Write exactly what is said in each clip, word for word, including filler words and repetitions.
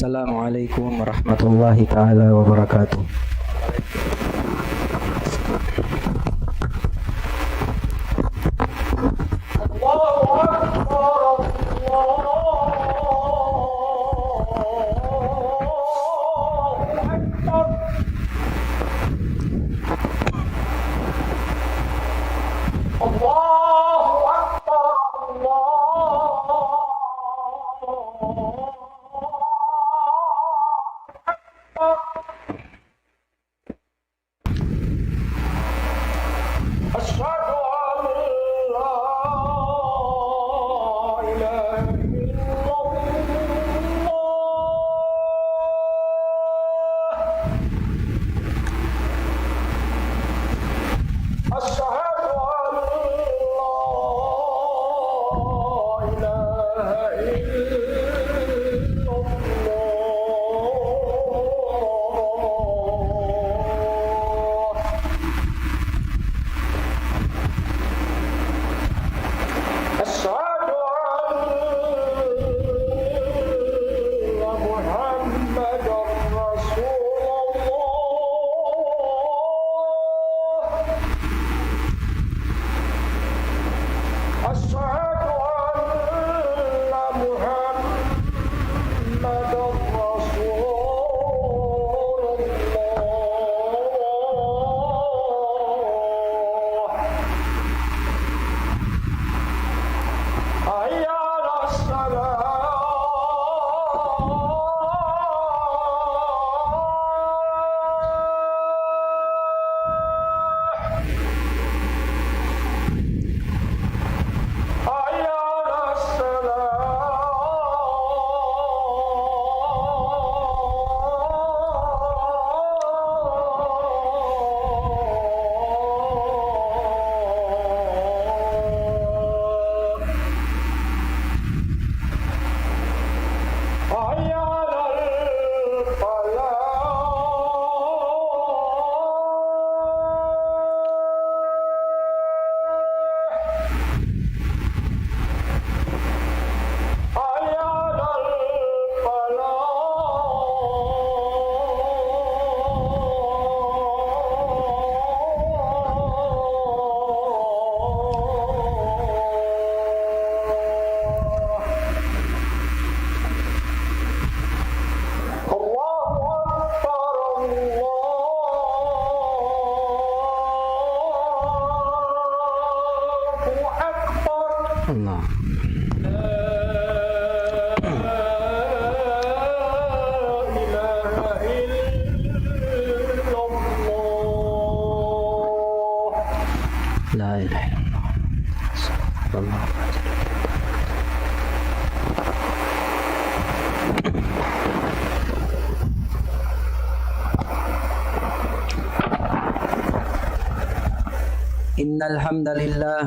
السلام عليكم ورحمة الله تعالى وبركاته. الله أكبر، الله أكبر. الله أكبر، الله أكبر. أشهد أن لا إله إلا الله. أشهد أن لا إله إلا الله. أشهد أن محمدا رسول الله. أشهد أن محمدا رسول الله. حي على الصلاة. حي على الصلاة. حي على الفلاح. حي على الفلاح. الله أكبر، الله أكبر. الله. لا إله إلا الله. لا إله إلا الله. إن الحمد لله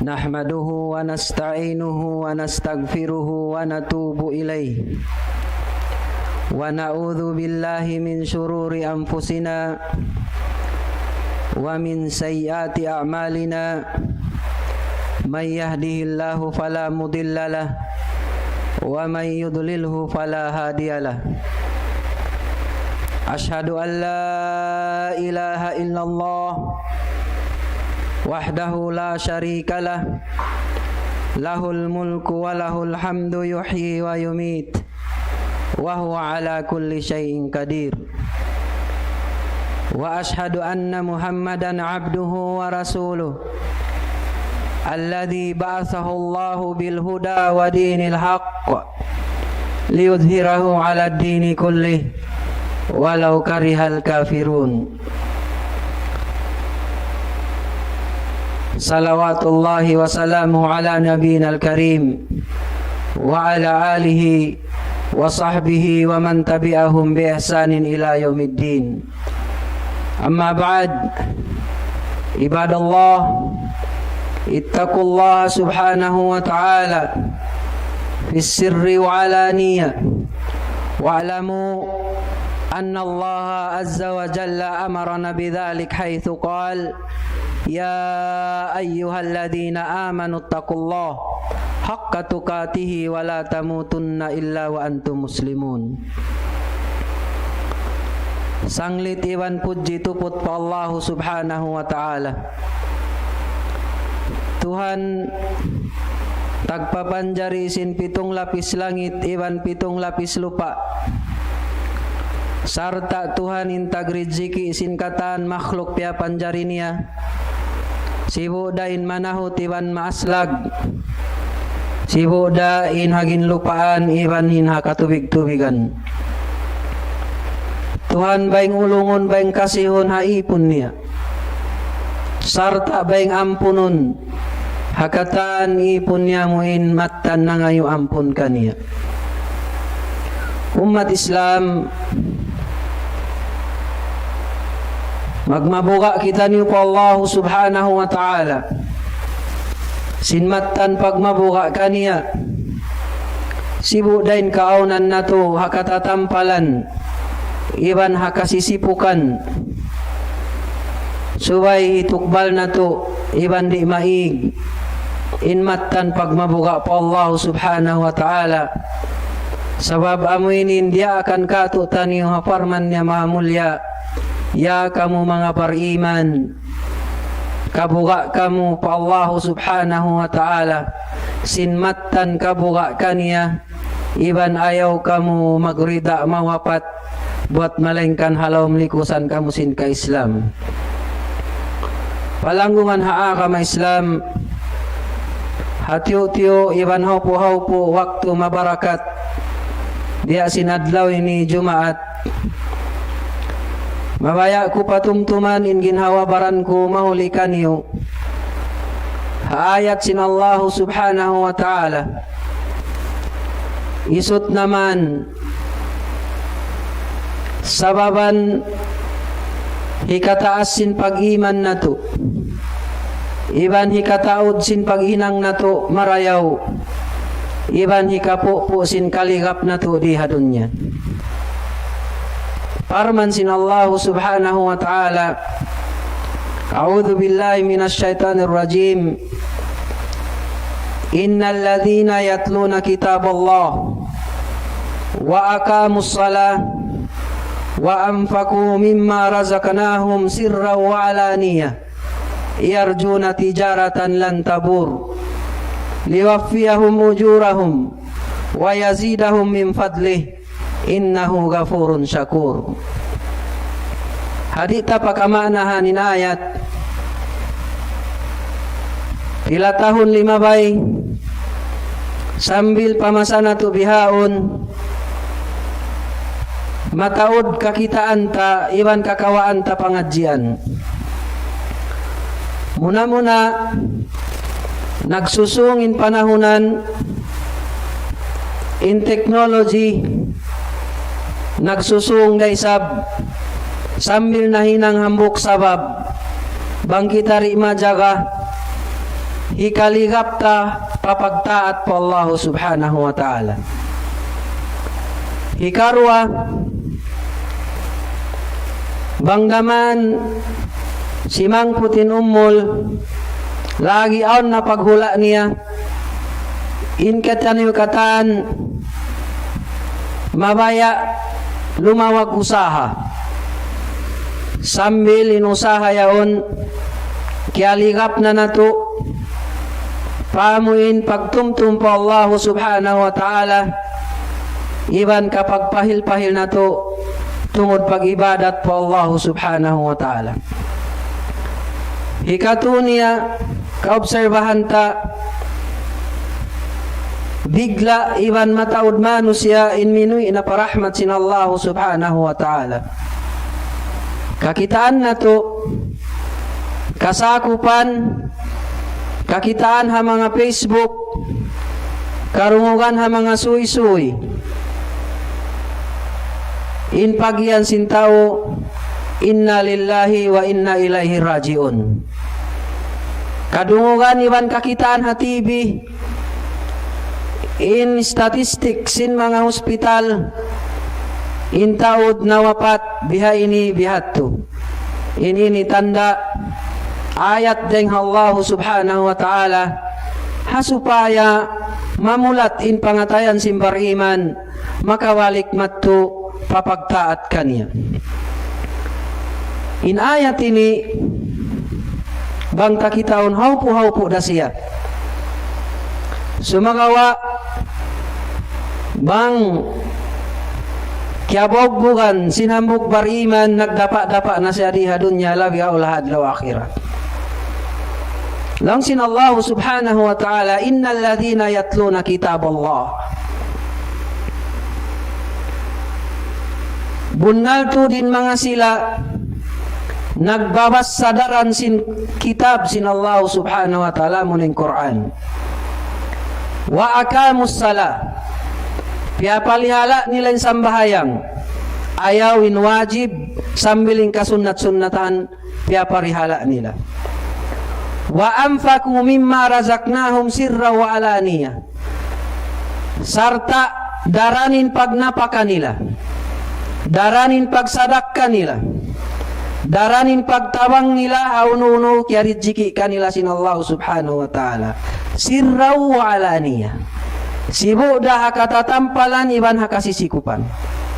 نحمده ونستعينه ونستغفره ونتوب إليه، ونعوذ بالله من شرور أنفسنا ومن سيئات أعمالنا. من يهده الله فلا مضل له، ومن يضلله فلا هادي له. أشهد أن لا إله إلا الله وحده لا شريك له، له الملك وله الحمد يحيي ويميت، وهو على كل شيء قدير. وأشهد أن محمدا عبده ورسوله، الذي بعثه الله بالهدى ودين الحق ليظهره على الدين كله ولو كره الكافرون. صلوات الله وسلامه على نبينا الكريم وعلى آله وصحبه ومن تبعهم بإحسان إلى يوم الدين. أما بعد، عباد الله، اتقوا الله سبحانه وتعالى في السر وعلانية، واعلموا أن الله عز وجل أمرنا بذلك حيث قال: يا أيها الذين آمنوا اتقوا الله حق تقاته ولا تموتن إلا وأنتم مسلمون. Sanglit iban pudji tuput pa Allahu Subhanahu wa Ta'ala. Tuhan tagpapanjari sin pitung lapis langit iban pitung lapis lupa', sarta' Tuhan in tagrijiki sin katan makhluk piyapanjari niya, sibu' da in manahut iban maaslag, sibu' da in ha ginlupaan iban in ha katubig-tubigan. Tuhan, bayng ulungun, bayng kasihun ha īpun niya, sarta' bayng ampunun ha katan īpun niya, amu in mattan nangayu' ampun kaniya. Ummat Islam, magmabuga' kitaniyu pa Allahu Subhanahu wa Ta'ala sin mattan pagmabuga' kaniya. Sibu' da in kaawnan natu' ha katatampalan iban ha kasisipukan. Subay hitukbal natu' iban di' maig in mattan pagmabuga' pa Allahu Subhanahu wa Ta'ala. Sabab amu ini in diyaakan kātu'niyu ha parman niya mahamulya, "Ya kamu manga bariman, kabuga' kamu pa Allahu Subhanahu wa Ta'ala sin mattan kabuga' kaniya, iban ayaw kamu magrida mawapat buwat malaingkan ha lawm likusan kamu sin ka-Islam." Palanggungan ha agama Islam, ha tiyu'-tiyu' iban hawpu'-hawpu' waktu mabarakat, biya' sin adlaw ini Jumaat, mabaya' ku patumtuman in ginhawa-baran ku mahuli kaniyu ha ayat sin Allahu Subhanahu wa Ta'ala. Isut naman, sababan hikataas sin pag-iman natu', iban hikataud sin paghinang natu' marayaw, iban hikapupu' sin kaligap natu' di ha dunya. Parman sin Allahu Subhanahu wa Ta'ala, أعوذ بالله من الشيطان الرجيم. إن الذين يتلون كتاب الله وأقاموا الصلاة وأنفقوا مما رزقناهم سرا وعلانية يرجون تجارة لن تبور ليوفيهم أجورهم ويزيدهم من فضله إنه غفور شكور. Ha di' ta pa kamaanahan in ayat, pila tahun limabay, sambil pa masa natu' bihaun, mataud kakitaan ta iban kakawaan ta pangadjian. Muna-muna, nagsusung in panahunan, in technology, nagsusung da isab, sambil nahinang hambuuk sabab, bang kita di' majaga hikaligap ta pa pagtaat pa Allahu Subhanahu wa Ta'ala. Hikaruwa, bang da man simangput in umul, lagi' awn na paghula' niya, in kitaniyu katan mabaya' lumawag usaha. Sambil in usaha yaun, kiyaligap na natu' pa amu in pagtumtum pa Allahu Subhanahu wa Ta'ala, iban kapagpahil-pahil natu' tungud pag-ibadat pa Allahu Subhanahu wa Ta'ala. Hikatu niya, kaobserbahan ta, bigla' iban mataud manusiya' in minuwi' na pa rahmat sin Allahu Subhanahu wa Ta'ala. Kakitaan natu', kasakupan, kakitaan ha manga Facebook, karungugan ha manga suysuy. In pag-iyan sin tau, "Inna lillahi wa inna ilayhi raji'un." Kadungugan iban kakitaan ha T V, in statistic sin manga hospital, in taud nawapat biha ini bihadtu. Ini in tanda' ayat dayng ha Allahu Subhanahu wa Ta'ala, ha supaya mamulat in pangatayan sin bariman, makabalik madtu pa pagtaat kaniya. In ayat ini, bang ta kitaun hawpu-hawpu da siya. Sumagawa', bang kiyabugbugan sin hambuuk bariman, nagdapa'-dapa' na siya di ha dunya, labi awla ha adlaw akhirat. Laung sin Allah subhanahu wa ta'ala, إن الذين يتلون كتاب الله. Bunnal tuud in manga sila nagbabassa daran sin kitab sin Allah subhanahu wa ta'ala, amu in Qur'an. وأقاموا الصلاة. Piyaparihala' nila in sambahayang. Ayaw in wajib, sambil in kasunnat-sunnatan, piyaparihala' nila. وأنفقوا مما رزقناهم سرا وعلانية. Sarta' daran in pagnapaka nila, daran in pagsadakka nila, daran in pagtabang nila, ha unu-unu kiyarijiki' kanila sin Allah subhanahu wa ta'ala. سرا وعلانية. Sibu' da ha katatampalan iban ha kasisikupan.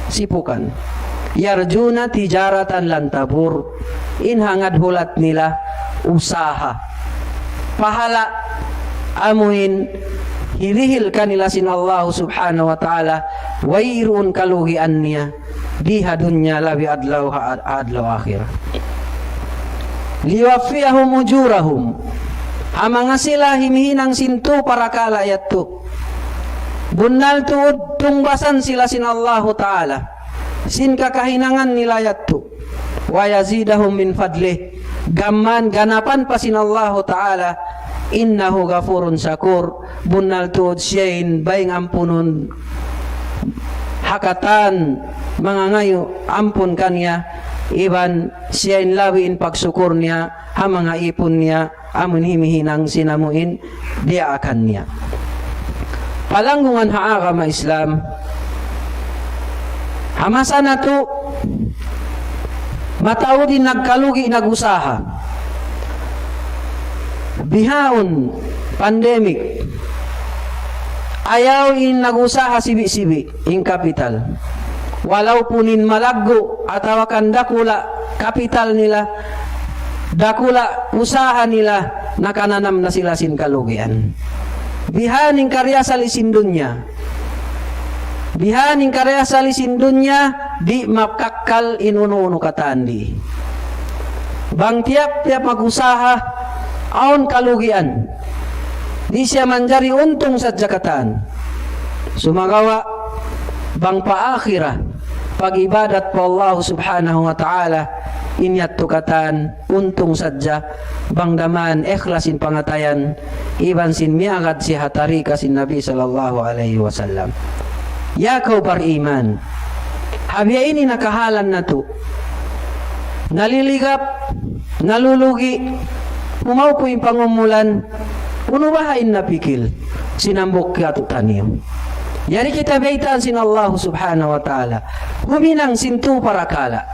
Sipukan. يرجون تجارة لن تبور. In hangad hulat nila usaha. Pahala' amuin hirihil kanila sin Allah subhanahu wa ta'ala, wayruun kalugian niya di ha dunya labi adlaw ha, adlaw akhirat. ليوفيهم أجورهم. Ha manga sila himihinang sin tū parakala' yadtu. Bunnal tuud tungbasan sila sin Allahu Ta'ala sin kakahinangan nila yadtu. ويزيدهم من فضله. Gām ganapan pa sin Allahu Ta'ala. إنه غفور شكور. Bunnal tuud siya in baying ampunun ha katan mangangayu' ampun kaniya, iban siya in labi in pagsukur niya ha manga īpun niya, amun himihinang sin amuin diyaakan niya. Palanggungan ha agama Islam, ha masa natu', mataud in nagkalugi' nag-usaha. Bihaun pandemic, ayaw in nag-usaha sibi'-sibi' in kapital. Walaupun in malaggu' atawa kan dakula' kapital nila, dakula' usaha nila, nakananam na sila sin kalugian. Bihan in kariyasali sin dunya. Bihan in kariyasali sin dunya, di' makakkal in unu-unu katan di. Bang tiyap-tiyap mag-usaha, awn kalugian. Di' siya manjari untung sadja katan. Sumagawa', bang pa akhira, pag-ibadat pa Allah subhanahu wa ta'ala, in yadtu katan, untung sadja, bang da man ikhlas in pangatayan, iban sin miyagad siya ha tarika sin Nabi sallallahu alayhi wasallam. Ya kaw bariman, ha biya' ini na kahalan natu'. Naliligap, nalulugi', humawpu in pangumulan, unu baha' in napikil sin hambuuk kātu'niyu. Yari kita baytaan sin Allah subhanahu wa ta'ala. Huminang sin tū parakala'.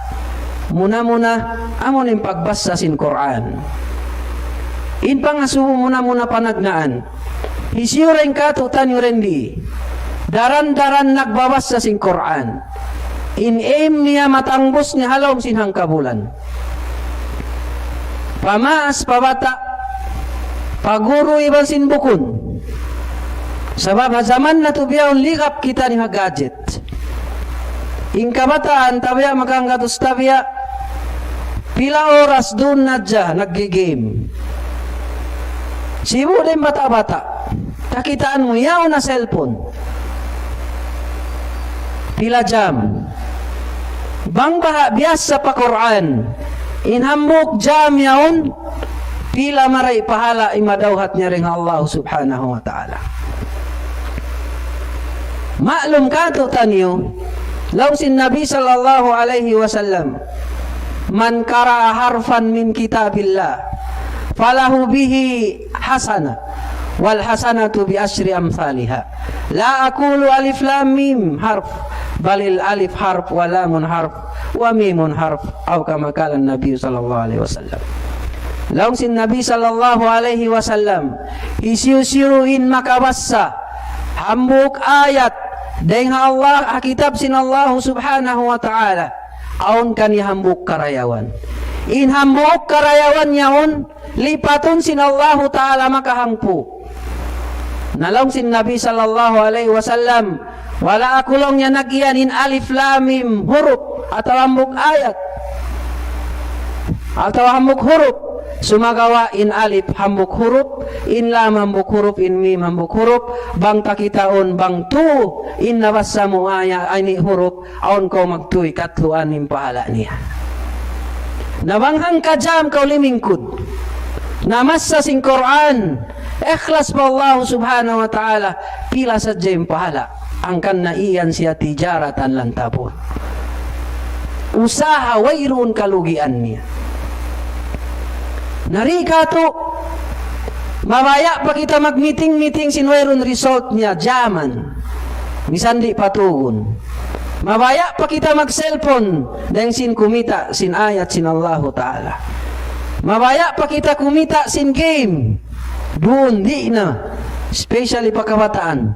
Muna-muna, amu in pagbassa sin Qur'an. In pangasubu muna-muna panagnaan. Hisiyu in kātu'niyu di'. Daran-daran nagbabassa sin Qur'an. In aim niya matangbus niya ha lawm sin hangkabulan. Pa maas, pa bata', pa guru iban sin bukun. Sabab ha jaman natu' bihaun ligap kita ini ha gadget. In kabataan, tabiya' makanggatus tabiya', pila oras duun na hadja nagge-game. Sibu' da in bata'-bata'. Kakitaan mu, yaun na cellphone. Pila jam. Bang baha' biyassa pa Qur'an. In hambuuk jam yaun, pila marayaw pahala' in madawhat niya dayn ha Allah subhanahu wa ta'ala. Maklum kātu'niyu, laung sin Nabi sallallahu alayhi wasallam, من قرأ حرفا من كتاب الله فله به حسنة والحسنة بعشر أمثالها. لا أقول ألف لام ميم حرف، بل الألف حرف ولام حرف وميم حرف، أو كما قال النبي صلى الله عليه وسلم. Laung sin Nabi sallallahu alayhi wasallam, hisiyu-siyu in makabassa Hambuuk ayat dayn ha Allah, ha kitab sin Allah subhanahu wa ta'ala, awn kaniya hambuuk karayawan. In hambuuk karayawan yaun, lipatun sin Allahu ta'ala makahangpu'. Na laung sin Nabi sallallahu alayhi wasallam, wala' aku laung niya nagiyan in alif lam mim hurup atawa hambuuk ayat atawa hambuuk hurup. Sumagawa' in alif hambuuk hurup, in lam hambuuk hurup, in mim hambuuk hurup, bang ta kitaun bang tū in nabassa mu ayat ini hurup, awn kaw magtūy katluan in pahala' niya. Na bang hangka jam kaw limingkud, namassa sin Qur'an, ikhlas pa Allah subhanahu wa ta'ala, pila sadja in pahala'. Hangkan na iyan siya tijaratan lan tabur. Usaha wayruun kalugian niya. Na di' katu', mabaya' pa kita mag-meeting-meeting sin wayruun result niya, jaman. Misan di' patugun. Mabaya' pa kita mag-cellphone, dayn sin kumita' sin ayat sin Allahu ta'ala. Mabaya' pa kita kumita' sin game. Duun di' na, especially pa kabataan.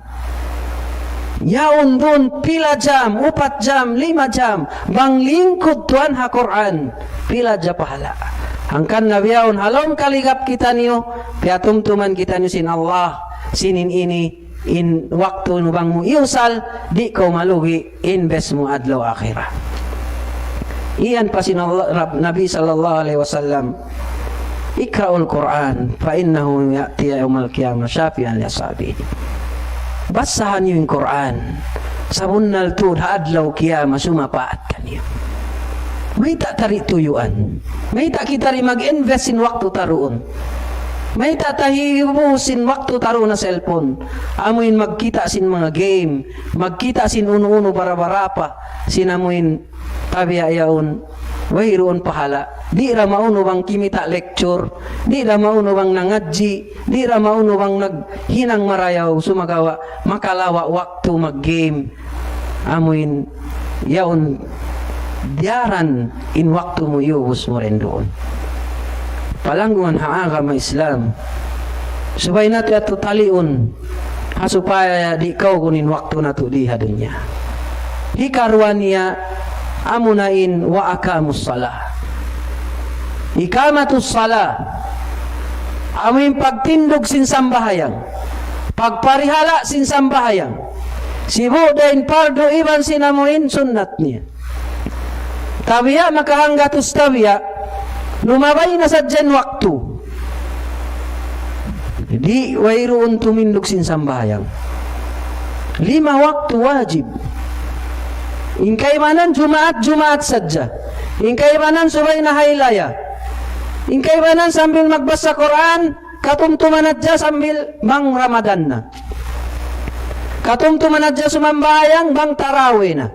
Yaun duun pila jam, upat jam, lima jam, bang lingkud tuwan ha Qur'an, pila ja pahala'. Hangkan na bihaun ha lawm kaligap kitaniyu, piyatumtuman kitaniyu sin Allah, sin in ini, in waktu nu bang mu iyusal, di' kaw malugi, invest mu adlaw akhirat. Iyan pa sin Allah, Rab-, Nabi sallallahu alayhi wasallam, اقرأوا القرآن فإنه يأتي يوم القيامة شفيعا لأصحابه. Basaha niyu in Qur'an. Sabunnal tuud ha adlaw kiyamat sumapaat kaniyu. Mayta' ta di' tuyuan? Mayta' kita di' mag-invest sin waktu ta duun? Mayta' ta hiyubus sin waktu ta duun ha cellphone? Amu in magkita' sin manga game, magkita' sin unu-unu bara-bara pa, sin amu in tabiya' yaun, wayruun pahala'. Di' da maunu bang kimita' lecture, di' da maunu bang nangadji', di' da maunu bang naghinang marayaw, sumagawa' makalawa' waktu mag-game. Amu in yaun diyaran in waktu mu iyubus mu dayn duun. Palanggungan ha agama Islam. Subay natu' yadtu taliun. Ha supaya di' kaw kunin waktu natu' di ha dunya. Hikaruwa niya, amuna in وأقاموا الصلاة. إقامة الصلاة. Amu in pagtindug sin sambahayang. Pagparihala' sin sambahayang. Sibu' da in pardu iban sin amu in sunnat niya. Tabiya' makahanggatus tabiya', lumabay na sadja in waktu. Di' wayruun tumindug sin sambahayang. Lima waktu wajib. In kaibanan Jumaat, Jumaat sadja. In kaibanan subay na haylaya. In kaibanan sambil magbasa Qur'an, katumtuman hadja sambil bang Ramadan na. Katumtuman hadja sumambahayang bang tarawih na.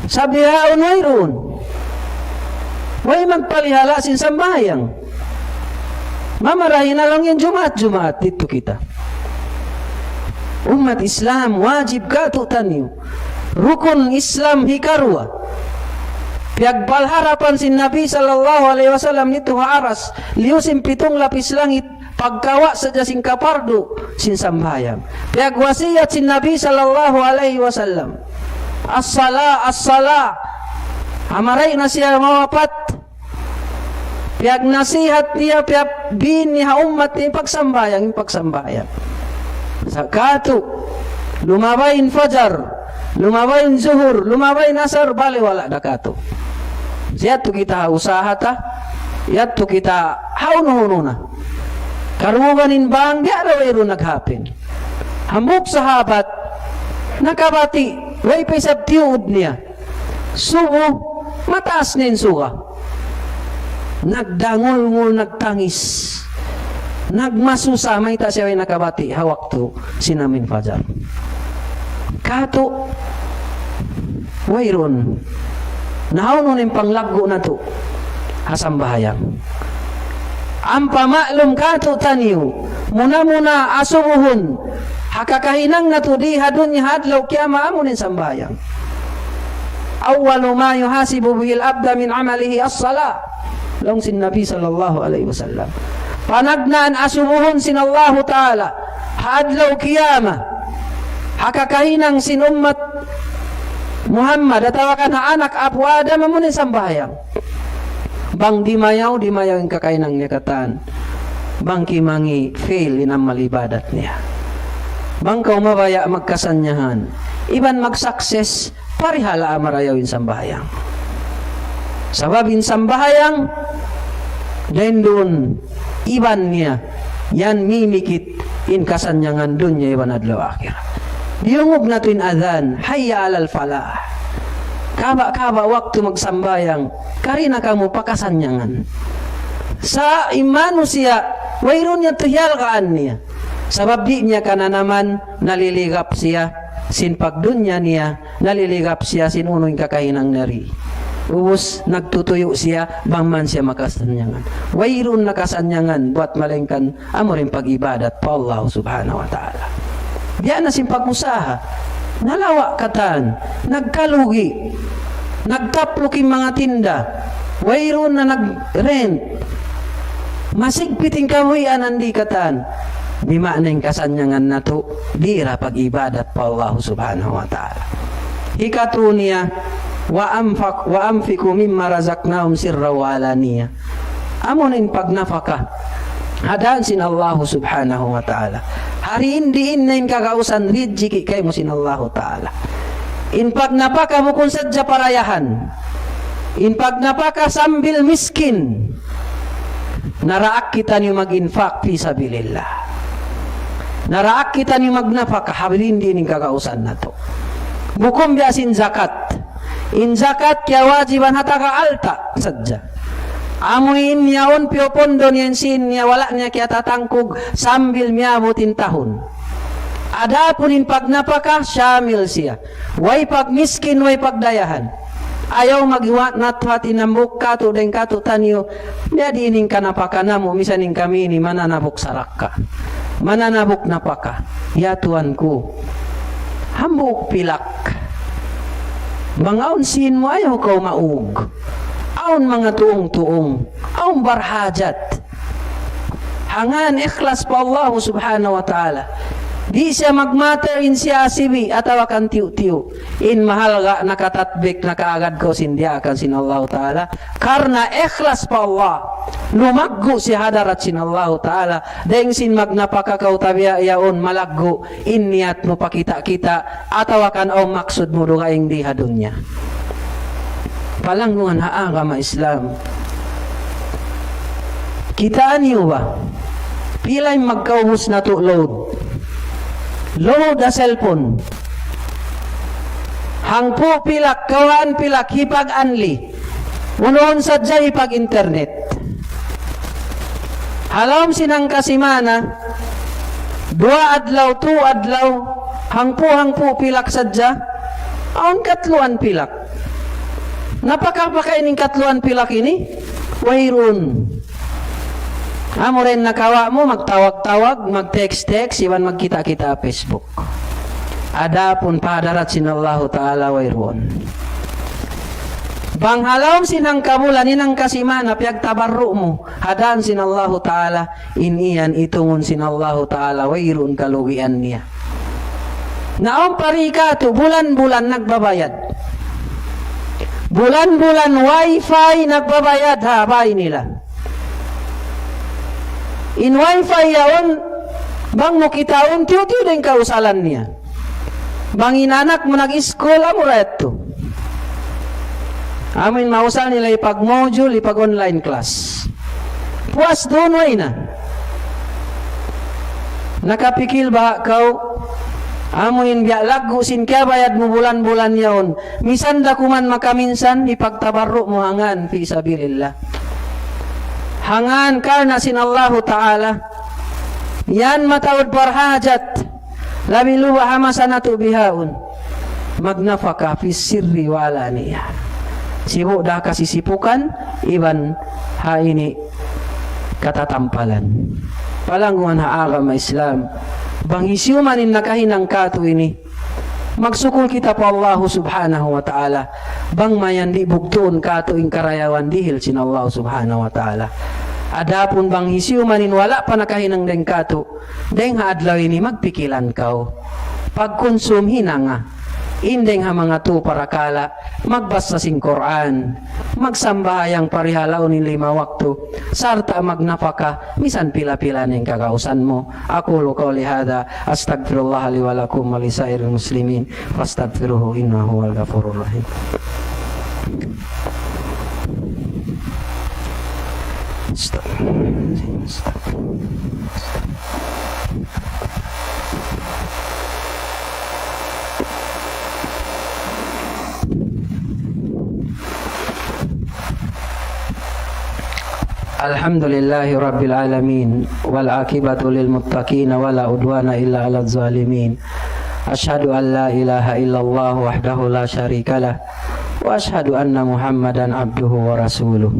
Sa' bihaun wayruun. Way magparihala' sin sambahayang. Mamarahi na laung in Jumaat, Jumaat, didtu kita. Ummat Islam, wajib katu'taniyu. Rukun Islam hikaruwa. Piyagbalharapan sin Nabi sallallahu alayhi wasallam didtu ha aras, liyu sin pitung lapis langit, pagkawa' sadja sin kapardu sin sambahayang. Piyagwasiyat sin Nabi sallallahu alayhi wasallam. As-salah, as-salah. Hamaray na siya mawapat. Piyagnasihat niya, piyagbiin niya ha ummat niya, pagsambahayang, pagsambahayang. Sa' katu', lumabay in fajar, lumabay in zuhur, lumabay in asar, bali wala' da katu'. Yadtu kita ha usaha ta, yadtu kita ha unu-unu na. Karungugan in bang, biya' da wayruun naghapin. Hambuuk sahabat, nakabati', way pa isab tiyuud niya. Subu, mataas na in suga. Nagdangulngul, nagtangis. Nagmasusa, mayta' siya way nakabati' ha waktu sin amu in fajar. Katu', wayruun. Na hawnu in panglaggu' natu' ha sambahayang. Ampa maklum katu'taniyu, muna-muna asubuhun, ha kakahinang natu' di ha dunya ha adlaw kiyamat amu in sambahayang. أول ما يحاسب به العبد من عمله الصلاة. Laung sin Nabi sallallahu alayhi wasallam. Panagnaan asubuhun sin Allahu Ta'ala. ha adlaw qiyamah, ha kakahinang sin ummat Muhammad, atawa kan ha anak apu' Adam, amu in sambahayang. Bang dimayaw, dimayaw in kakahinang niya katan. Bang kimangi', fail in amal ibadat niya. Bang kaw mabaya' magkasanyangan, iban mag-success, parihala' marayaw in sambahayang. Sabab in sambahayang, dayn duun, iban niya, yan mimikit in kasanyangan dunya iban adlaw akhirat. Diyungug natu' in adhan, "Hayya alal falah." Kaba'-kaba' waktu magsambahayang, kari na kamu pa kasanyangan. Sa' in manusiya', wayruun niya tuud hiyalgaan niya. Sabab di' niya kananaman, naliligap siya sin pagdunya niya, naliligap siya sin unu in kakahinang niya di. Ubus nagtutuyu' siya, bang man siya makasanyangan. Wayruun na kasanyangan, buat malaingkan amu in pag-ibadat pa Allah Subhanahu wa Ta'ala. Biya' na sin pag-usaha, nalawa' katan, nagkalugi, nagtapluk in manga tinda, wayruun na nag-rent, masigpit in kabuhianan di' katan. Di' maana in kasanyangan natu', di' da pag-ibadat pa Allah Subhanahu wa Ta'ala. Hikatu niya, "Wa anfaq-, wa anfiqu mimma razaqnahum sirran wa alaniya." Amu na in pagnapaka ha dān sin Allah Subhanahu wa Ta'ala. Hari in diin na in kagausan rijiki' kaymu sin Allah Ta'ala. In pagnapaka bukun sadja parayahan. In pagnapaka sambil miskin. Naraak kitaniyu mag-infak fi sabilillah. Naraak kitaniyu magnapaka, habilin diin in kagausan natu'. Bukun biya' sin zakat. In zakat kiyawajiban ha taga alta' sadja. Amu in yaun piyupondo niya in sīn niya, wala' niya kiyatatangkug sambil miyabut in tahun. Adapun in pagnapaka, shamil siya. Way pagmiskin, way pagdayahan. Ayaw maghiwat natu' hati hambuuk katu' dayng katu' taniyu. Biya' diin in kanapaka namu', misan in kami ini mananabuk sarakka. Mananabuk napaka. Ya Tuhan ku. Hambuuk pilak. Bang awn sīn mu ayaw kaw maug. Awn manga tuung-tuung. Awn barhajat. Hangkan ikhlas pa Allah Subhanahu wa Ta'ala. Di' siya mag-matter in siya sibi' atawa kan tiyu'-tiyu'. In mahalga' nakatatbik, nakaagad kaw sin diyaakan sin Allah Ta'ala. Karna' ikhlas pa Allah. Lumaggu' siya ha hadarat sin Allah Ta'ala. Dayng sin magnapaka kaw tabiya' yaun malaggu'. In niyat mu pakita'-kita'. Atawa kan awn maksud mu dugaing di ha dunya. Palanggungan ha agama Islam. Kitaa niyu ba? Pila in magkaubus natu' load. Load ha cellphone. Hangpu' pilak, kawhaan pilak, hipag-unli. Unuhun sadja hipag-internet. Ha lawm sin hangka simana, duwa adlaw, tū adlaw, hangpu'-hangpu' pilak sadja, awn katluan pilak. Napaka-paka ini in katluan pilak ini? Wayruun. Amu ra in nakawa' mu, magtawag-tawag, mag-text-text, iban magkita'-kita' ha Facebook. Adapun pa hadarat sin Allahu Ta'ala wayruun. Bang ha lawm sin hangka bulan, in hangka simana, piyagtabarru' mu ha dān sin Allahu Ta'ala, in yan itungun sin Allahu Ta'ala, wayruun kalugian niya. Na awn pa ri katu', bulan-bulan nagbabayad. Bulan-bulan wifi nagbabayad ha bāy nila. In wifi yaun, bang mu kitaun, tiyu'-tiyu' da in kausalan niya. Bang in anak mu nag-iskul, amu ra yadtu. Amu in mausal nila hipag-module, hipag-online class. Puas duun way na. Nakapikil baha' kaw, amu in biya' laggu' sin kiyabayad mu bulan-bulan yaun. Misan da kuman makaminsan, hipagtabarru' mu hangkan, fi sabilillah. Hangkan karna' sin Allahu Ta'ala. Yan mataud barhajat. Labi-labi ha masa natu' bihaun. Magnapaka fi sirri wal alaniya. Sibu' da ha kasisipukan, iban ha ini katatampalan. Palanggungan ha agama Islam. Bang hisiyu man in nakahinang katu' ini. Magsukul kita pa Allahu Subhanahu wa Ta'ala. Bang mayan di' bugtuun katu' in karayawan dihil sin Allahu Subhanahu wa Ta'ala. Adapun bang hisiyu man in wala' pa nakahinang dayn kātu', dayn ha adlaw ini magpikilan kaw. Pagkunsum hinanga. In dayn ha manga tu parakala', magbasa sin Qur'an, magsambahayang parihalaun in lima waktu, sarta' magnapaka, misan pila-pila na in kagausan mu. أقول قولي هذا، أستغفر الله لي ولكم ولسائر المسلمين، فاستغفروه إنه هو الغفور الرحيم. الحمد لله رب العالمين، والعاقبة للمتقين، ولا عدوان إلا على الظالمين. أشهد أن لا إله إلا الله وحده لا شريك له، وأشهد أن محمدا عبده ورسوله.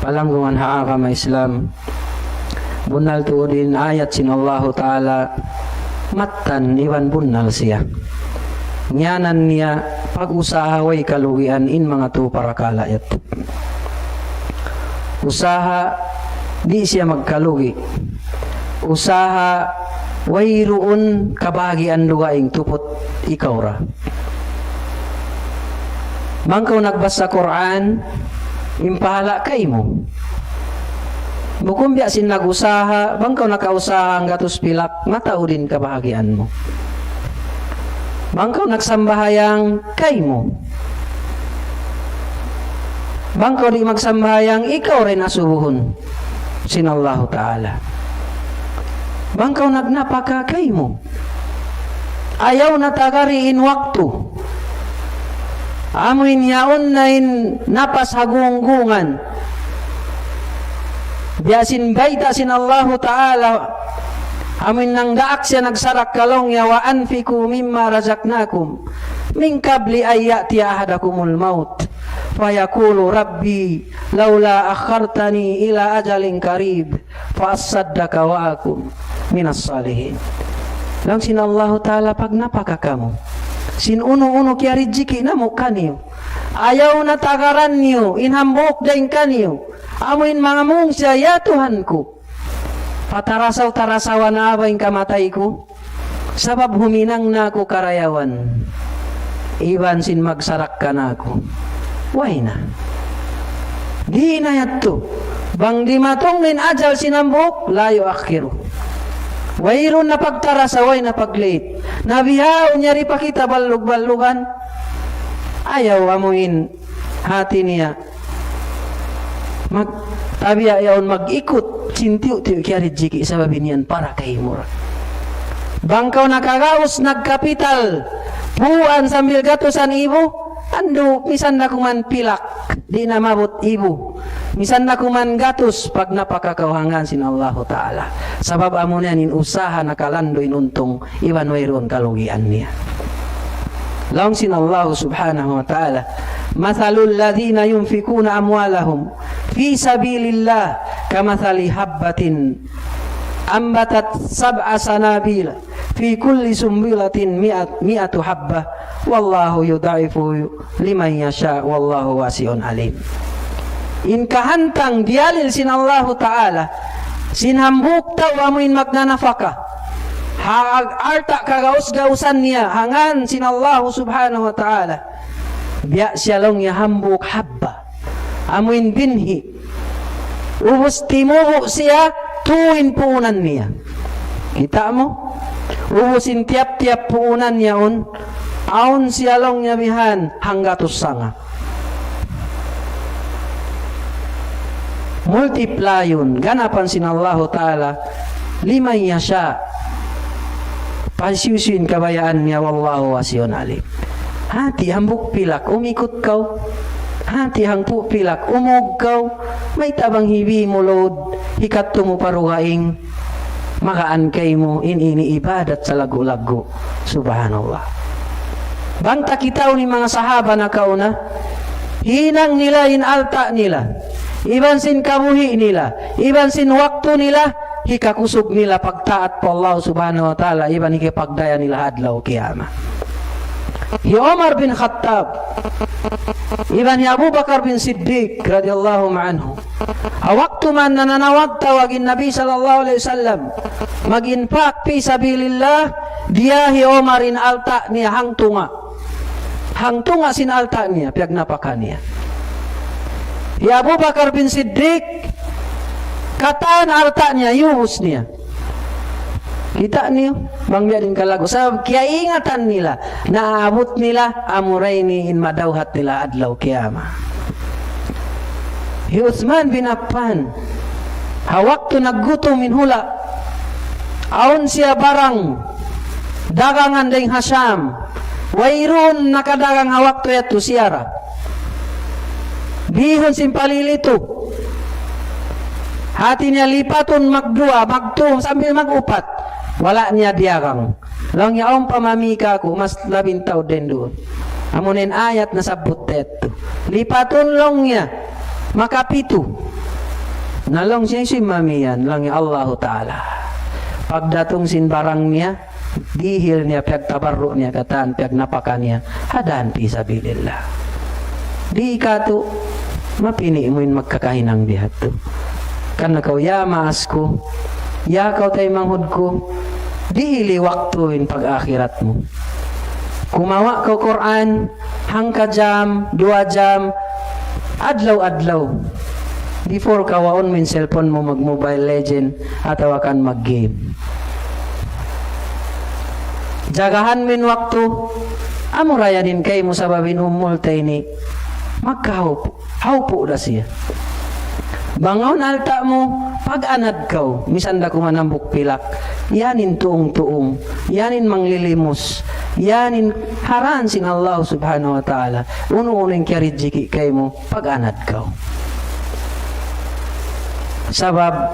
Palanggungan ha agama Islam, bunnal tuud in ayat sin Allahu Ta'ala, mattan iban bunnal siya. Ngiyanan niya pag-usaha way kalugian in manga tu parakala' yadtu. Usaha di' siya magkalugi. Usaha wayruun kabahagian dugaing tuput ikaw ra. Bang kaw nagbasa Qur'an, in pahala' kaymu. Bukun biya' sin nag-usaha, bang kaw nakausaha hanggatus pilak, mataud in kabahagian mu. Bang kaw nagsambahayang, kaymu. Bang kaw di' magsambahayang, ikaw ra in asubuhun sin Allahu Ta'ala. Bang kaw nagnapaka, kaymu. Ayaw na tagari in waktu. Amu in yaun na in napas ha gunggungan. Biya' sin bayta' sin Allahu Ta'ala, amu in nangdaak siya nagsarakka laung niya, وأنفقوا مما رزقناكم من قبل أن يأتي أحدكم الموت فيقول رب لولا أخرتني إلى أجل قريب فأصدق وأكن من الصالحين. Laung sin Allahu Ta'ala, pagnapaka kamu sin unu-unu kiyarijiki' namu' kaniyu. Ayaw na tagaran niyu in hambuuk dayn kaniyu. Amu in manga mung siya, "Ya Tuhan ku, patarasaw-tarasawa na ba in kamatay ku? Sabab huminang na aku karayawan iban sin magsarakka na aku." Way na. Di' na yadtu. Bang dimatung in ajal sin hambuuk, لا يؤخر. Wayruun na pagtarasaw, way na pag-late. Na bihaun yari pa kita ballug-ballugan. Ayaw amu in hati niya. Mag-, tabiya' yaun mag-ikut, sin tiyu'-tiyu' kiyarijiki' sabab in yan para kaymu ra. Bang kaw nakagaus nagkapital, puan sambil gatusan ibu, andu', misan na kuman pilak, di' na maabut ibu. Misan na kuman gatus, pagnapaka kaw ha ngan sin Allahu Ta'ala. Sabab amu na yan in usaha nakalandu' in untung iban wayruun kalugian niya. Laung sin Allah subhanahu wa ta'ala, مثل الذين ينفقون أموالهم في سبيل الله كمثل حبة أنبتت سبع سنابل في كل سنبلة مئة، مئة حبة والله يضاعف لمن يشاء والله واسع عليم. In kahantang diyalil sin Allahu Ta'ala, sin hambuuk tau amu in magnanapaka ha ag-, alta' kagaus-gausan niya, ha ngan sin Allahu Subhanahu wa Ta'ala. Biya' siya laung niya hambuuk habba. Amu in binhi'. Ubus timubu' siya, tū in puunan niya. Kita' mu? Ubus in tiyap-tiyap puunan niya yaun, awn siya laung niya bihan, hanggatus sanga. Multiplayun, ganapan sin Allahu Ta'ala, لمن يشاء. Pasiyusiyu in kabayaan niya, والله واسع عليم. Hati hambuuk pilak, umikut kaw. Hati hambuuk pilak, umug kaw. Mayta' bang hibi mu lawd, hikadtu mu pa dugaing. Magaan kaymu in ini ibadat salaggu'-laggu'. Subhanallah. Bang ta kitaun in manga sahaba nakauna, hinang nila in alta' nila, iban sin kabuhi' nila, iban sin waktu nila, hikakusug nila pagtaat pa Allah Subhanahu wa Ta'ala, iban hikapagdaya nila ha adlaw kiyamat. Hi Umar bin Khattab, Iban hi Abu Bakar bin Siddiq radiyallahu anhu. Ha waktu man nananawag-tawag in Nabi sallallahu alayhi wasallam, mag-infak fi sabilillah, diya hi Umar in alta' niya hangtunga'. Hangtunga' sin alta' niya, piyagnapaka niya. Hi Abu Bakar bin Siddiq, katan alta' niya, iyubus niya. Kita' niyu, bang biya' diin kalagu'. Sabab kiyaingatan nila, naabut nila, amura ini in madawhat nila adlaw kiyamat. Hi Uthman bin Affan, ha waktu naggutum in hula', awn siya barang dagangan dayn ha Sham, wayruun nakadagang ha waktu yadtu siya ra. Bihun sin palilitu. Hati niya lipatun magduwa, magtū, sambil mag-upat. Wala' niya diyagang. Laung niya, awn pa mami kāku', mas labi in taud dayn duun. Amuna in ayat nasabbut yadtu. Lipatun laung niya, makapitu. Na laung niya, hisiyu in mami yan? Laung niya, Allahu Ta'ala. Pagdatung sin barang niya, dihil niya, piyagtabarru' niya katan, piyagnapaka niya, ha dan fi sabilillah. Di' katu', mapini' mu in magkakahinang biya' hādtu. Karna' kaw, ya maas ku, ya kaw taymanghud ku, dihili waktu in pag-akhirat mu. Kumawa' kaw Qur'an, hangka jam, duwa jam, adlaw-adlaw. Before kawaun mu in cellphone mu mag-Mobile Legend atawa kan mag-game. Jagahan mu in waktu, amura yan in kaymu sabab in umul ta ini. Magkahawpu', hawpu' da siya. Bang awn alta' mu, pag-anad kaw, misan da kuman hambuuk pilak. Yan in tuung-tuung, yan in manglilimus, yan in haran sin Allah Subhanahu wa Ta'ala. Unu-unu in kiyarijiki' kaymu, pag-anad kaw. Sabab,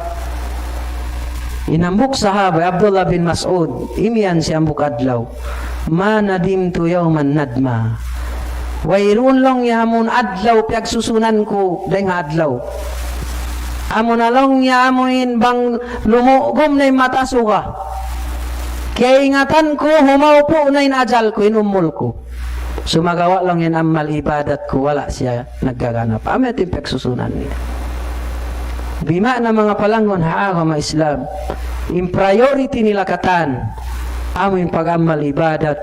in hambuuk sahaba, Abdullah bin Mas'ud, imiyan siya hambuuk adlaw, ما ندمت يوما ندما. Wayruun laung niya amun adlaw piyagsusunan ku dayn ha adlaw. Amuna laung niya amu in bang lumugum na in mata suga. Kiyaingatan ku, humawpu' na in ajal ku, in umul ku. Sumagawa' laung in amal ibadat ku, wala' siya naggaganap. Amu yan in piyagsusunan niya. Bima'na manga palanggun ha agama Islam, in priority nila katan, amu in pag-amal ibadat,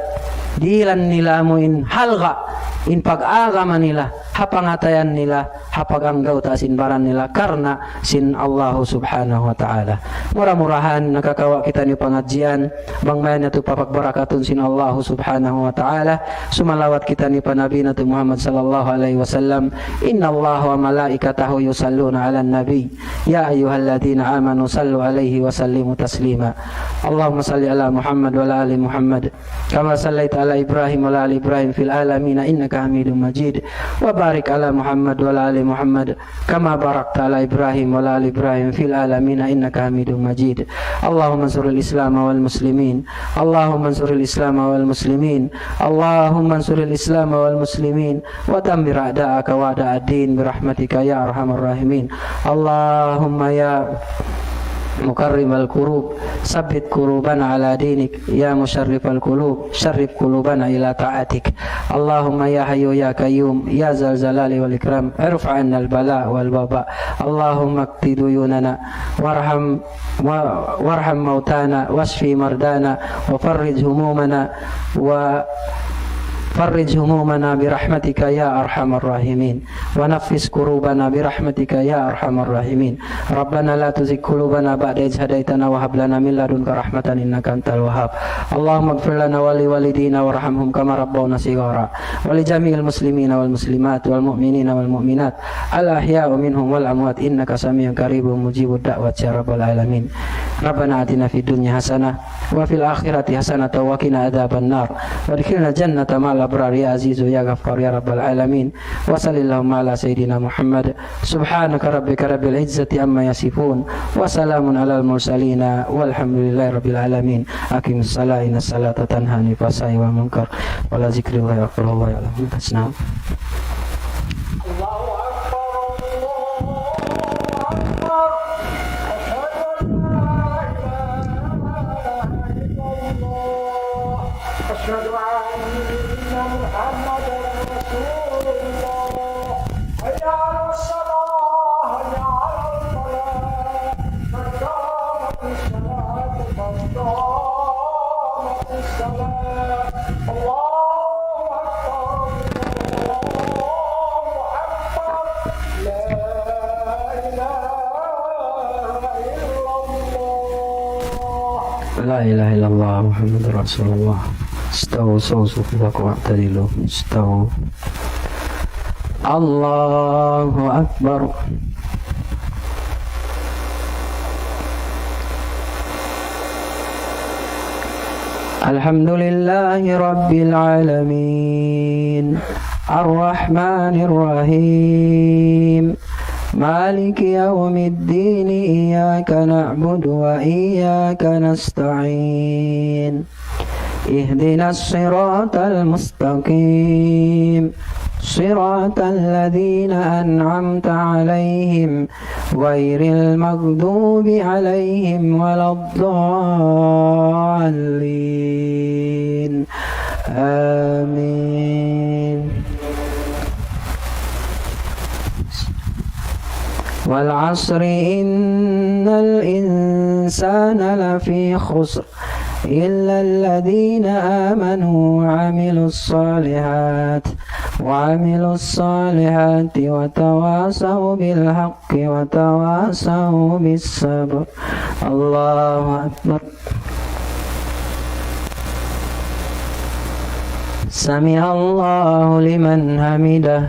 dihilan nila amu in halga', in pag-agama nila, ha pangatayan nila, ha pag-anggawta' sin baran nila, karna' sin Allahu Subhanahu wa Ta'ala. Mura-murahan nakakawa' kitaniyu pangadjian, bang mayan natu' papagbarakatun sin Allahu Subhanahu wa Ta'ala, sumalawat kitaniyu pa Nabi natu' Muhammad sallallahu alayhi wasallam, إن الله وملائكته يصلون على النبي يا أيها الذين آمنوا صلوا عليه وسلموا تسليما. اللهم صل على محمد وعلى آل محمد كما صليت على إبراهيم وعلى آل إبراهيم في العالمين إنك حميد مجيد. وبارك على محمد وعلى آل محمد كما باركت على إبراهيم وعلى آل إبراهيم في العالمين إنك حميد مجيد. اللهم انصر الإسلام والمسلمين. اللهم انصر الإسلام والمسلمين. اللهم انصر الإسلام والمسلمين. ودمر أعداءك وأعداء الدين برحمتك يا أرحم الراحمين. اللهم يا مقرب القلوب، ثبت قلوبنا على دينك. يا مصرف القلوب، صرف قلوبنا إلى طاعتك. اللهم يا حي يا قيوم، يا ذا الجلال والإكرام، ارفع عنا البلاء والوباء. اللهم اقض ديوننا، وارحم، و-، وارحم موتانا، واشف مرضانا، وفرج همومنا، وفرج همومنا برحمتك يا أرحم الراحمين. ونفس كروبنا برحمتك يا أرحم الراحمين. ربنا لا تزغ قلوبنا بعد إذ هديتنا وهب لنا من لدنك رحمة إنك أنت الوهاب. اللهم اغفر لنا ولوالدينا وارحمهم كما ربونا صغارا. ولجميع المسلمين والمسلمات والمؤمنين والمؤمنات الأحياء منهم والأموات إنك سميع قريب مجيب الدعوات يا رب العالمين. ربنا آتنا في الدنيا حسنة وفي الآخرة حسنة وقنا عذاب النار. وأدخلنا الجنة مع الأبرار يا عزيز يا غفار يا رب العالمين. وصل اللهم على سيدنا محمد. سبحان ربك رب العزة عما يصفون. وسلام على المرسلين والحمد لله رب العالمين. أقم الصلاة إن الصلاة تنهى عن الفحشاء والمنكر. ولذكر الله أكبر. الله يعلم ما تصنعون. الله أكبر، الله أكبر. أشهد أن لا إله إلا الله. أشهد أن محمدا رسول الله أكبر، الله أكبر، لا إله إلا الله. لا إله إلا الله محمد رسول الله. استووا، استووا صفوفكم واعتدلوا. استووا. الله أكبر. الحمد لله رب العالمين. الرحمن الرحيم. مالك يوم الدين. إياك نعبد وإياك نستعين. اهدنا الصراط المستقيم. صراط الذين أنعمت عليهم غير المغضوب عليهم ولا الضالين. آمين. والعصر إن الإنسان لفي خسر إلا الذين آمنوا وعملوا الصالحات، وعملوا الصالحات وتواصوا بالحق وتواصوا بالصبر. الله أكبر. سمع الله لمن حمده.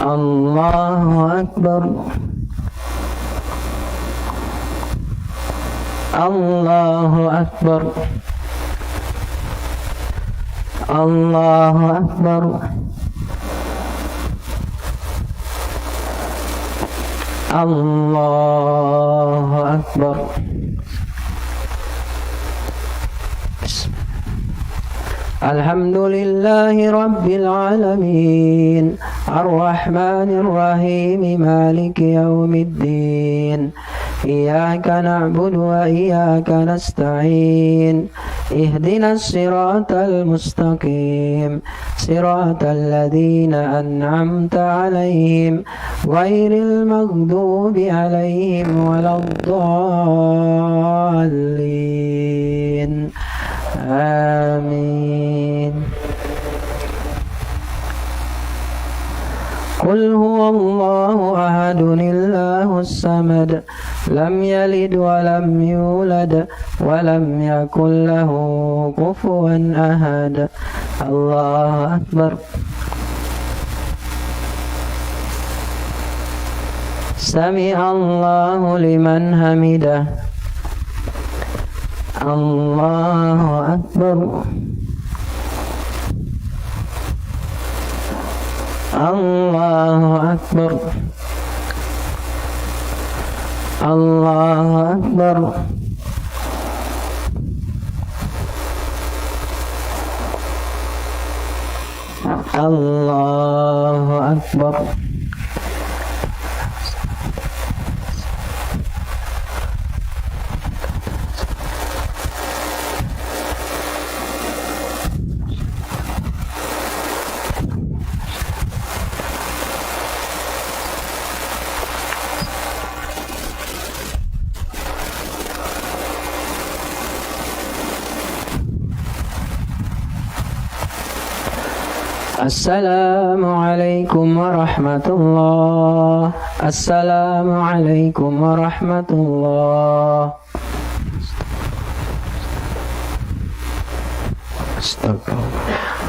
الله أكبر. الله أكبر. الله أكبر. الله أكبر. الحمد لله رب العالمين. الرحمن الرحيم. مالك يوم الدين. إياك نعبد وإياك نستعين. اهدنا الصراط المستقيم. صراط الذين أنعمت عليهم غير المغضوب عليهم ولا الضالين. آمين. قل هو الله أحد الله الصمد. لم يلد ولم يولد ولم يكن له كفوا أحد. الله أكبر. سمع الله لمن حمده. الله أكبر. الله أكبر. الله أكبر. الله أكبر. السلام عليكم ورحمة الله. السلام عليكم ورحمة الله. أستغفر الله.